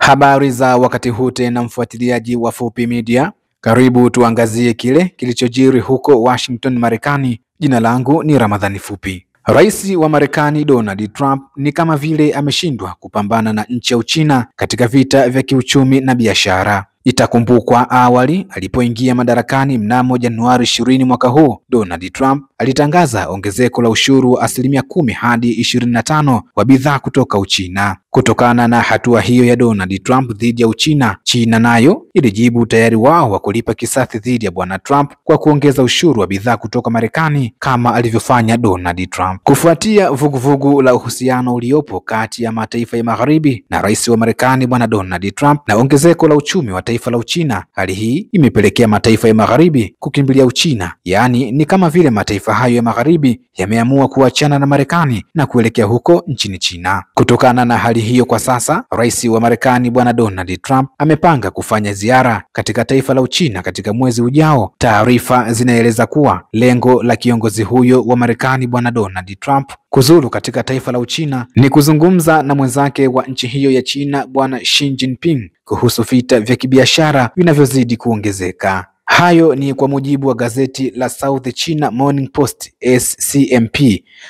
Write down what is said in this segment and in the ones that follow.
Habari za wakati huu tena, mfuatiliaji wa Fupi Media. Karibu tuangazie kile kilichojiri huko Washington, Marekani. Jina langu ni Ramadhani Fupi. Rais wa Marekani Donald Trump ni kama vile ameshindwa kupambana na nchi ya Uchina katika vita vya kiuchumi na biashara. Itakumbukwa awali alipoingia madarakani mnamo Januari 20 mwaka huu, Donald Trump alitangaza ongezeko la ushuru wa 10% hadi 25% wa bidhaa kutoka Uchina. Kutokana na hatua hiyo ya Donald Trump dhidi ya Uchina, China nayo ilijibu tayari wao wa kulipa kisasi dhidi ya Bwana Trump kwa kuongeza ushuru wa bidhaa kutoka Marekani kama alivyofanya Donald Trump. Kufuatia vuguvugu la uhusiano uliopo kati ya mataifa ya Magharibi na rais wa Marekani Bwana Donald Trump na ongezeko la uchumi wa taifa la Uchina, hali hii imepelekea mataifa ya Magharibi kukimbilia Uchina. Yaani ni kama vile mataifa hayo ya Magharibi yameamua kuachana na Marekani na kuelekea huko nchini China. Kutokana na hali hiyo, kwa sasa rais wa Marekani Bwana Donald Trump amepanga kufanya ziara katika taifa la Uchina katika mwezi ujao. Taarifa zinaeleza kuwa lengo la kiongozi huyo wa Marekani Bwana Donald Trump kuzuru katika taifa la Uchina ni kuzungumza na mwenzake wa nchi hiyo ya China Bwana Xi Jinping kuhusu vita vya kibiashara vinavyozidi kuongezeka. Hayo ni kwa mujibu wa gazeti la South China Morning Post SCMP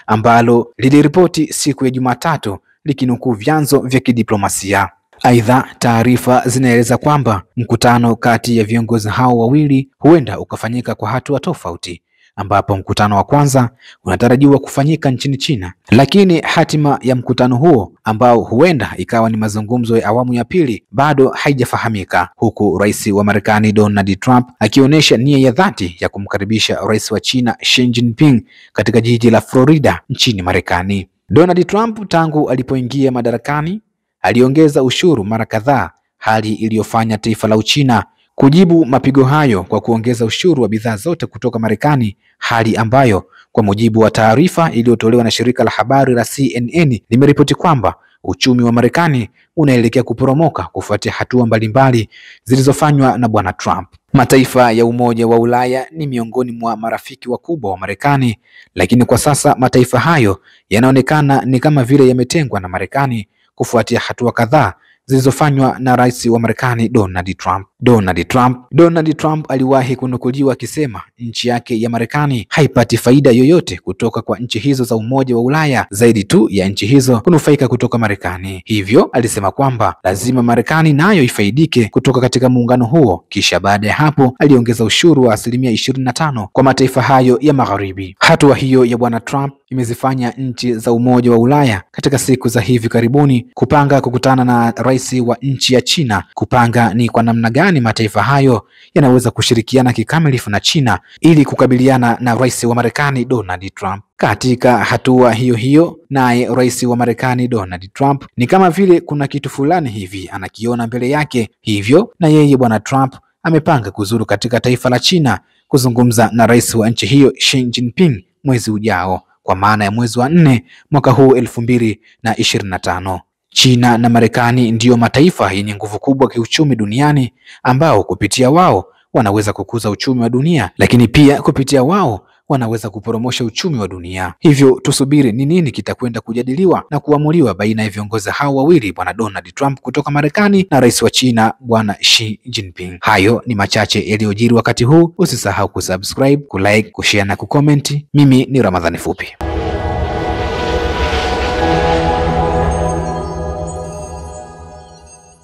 ambalo liliripoti siku ya Jumatatu likinukuu vyanzo vya kidiplomasia. Aidha, taarifa zinaeleza kwamba mkutano kati ya viongozi hao wawili huenda ukafanyika kwa hatua tofauti, ambapo mkutano wa kwanza unatarajiwa kufanyika nchini China, lakini hatima ya mkutano huo ambao huenda ikawa ni mazungumzo ya awamu ya pili bado haijafahamika, huku rais wa Marekani Donald Trump akionyesha nia ya dhati ya kumkaribisha rais wa China Xi Jinping katika jiji la Florida nchini Marekani. Donald Trump tangu alipoingia madarakani aliongeza ushuru mara kadhaa, hali iliyofanya taifa la Uchina kujibu mapigo hayo kwa kuongeza ushuru wa bidhaa zote kutoka Marekani, hali ambayo kwa mujibu wa taarifa iliyotolewa na shirika la habari la CNN limeripoti kwamba uchumi wa Marekani unaelekea kuporomoka kufuatia hatua mbalimbali zilizofanywa na Bwana Trump. Mataifa ya Umoja wa Ulaya ni miongoni mwa marafiki wakubwa wa Marekani, lakini kwa sasa mataifa hayo yanaonekana ni kama vile yametengwa na Marekani kufuatia hatua kadhaa zilizofanywa na rais wa Marekani Donald Trump. Donald Trump aliwahi kunukuliwa akisema nchi yake ya Marekani haipati faida yoyote kutoka kwa nchi hizo za Umoja wa Ulaya zaidi tu ya nchi hizo kunufaika kutoka Marekani. Hivyo alisema kwamba lazima Marekani nayo ifaidike kutoka katika muungano huo. Kisha baada ya hapo aliongeza ushuru wa 25% kwa mataifa hayo ya Magharibi. Hatua hiyo ya Bwana Trump imezifanya nchi za Umoja wa Ulaya katika siku za hivi karibuni kupanga kukutana na rais wa nchi ya China, kupanga ni kwa namna gani mataifa hayo yanaweza kushirikiana kikamilifu na China ili kukabiliana na rais wa Marekani Donald Trump. Katika hatua hiyo hiyo, naye rais wa Marekani Donald Trump ni kama vile kuna kitu fulani hivi anakiona mbele yake, hivyo na yeye Bwana Trump amepanga kuzuru katika taifa la China kuzungumza na rais wa nchi hiyo Xi Jinping mwezi ujao, kwa maana ya mwezi wa 4 mwaka huu 2025. China na Marekani ndiyo mataifa yenye nguvu kubwa kiuchumi duniani, ambao kupitia wao wanaweza kukuza uchumi wa dunia, lakini pia kupitia wao wanaweza kuporomosha uchumi wa dunia. Hivyo tusubiri ni nini kitakwenda kujadiliwa na kuamuliwa baina ya viongozi hao wawili, Bwana Donald Trump kutoka Marekani na rais wa China Bwana Xi Jinping. Hayo ni machache yaliyojiri wakati huu. Usisahau kusubscribe, kulike, kushare na kucomment. Mimi ni Ramadhani Fupi.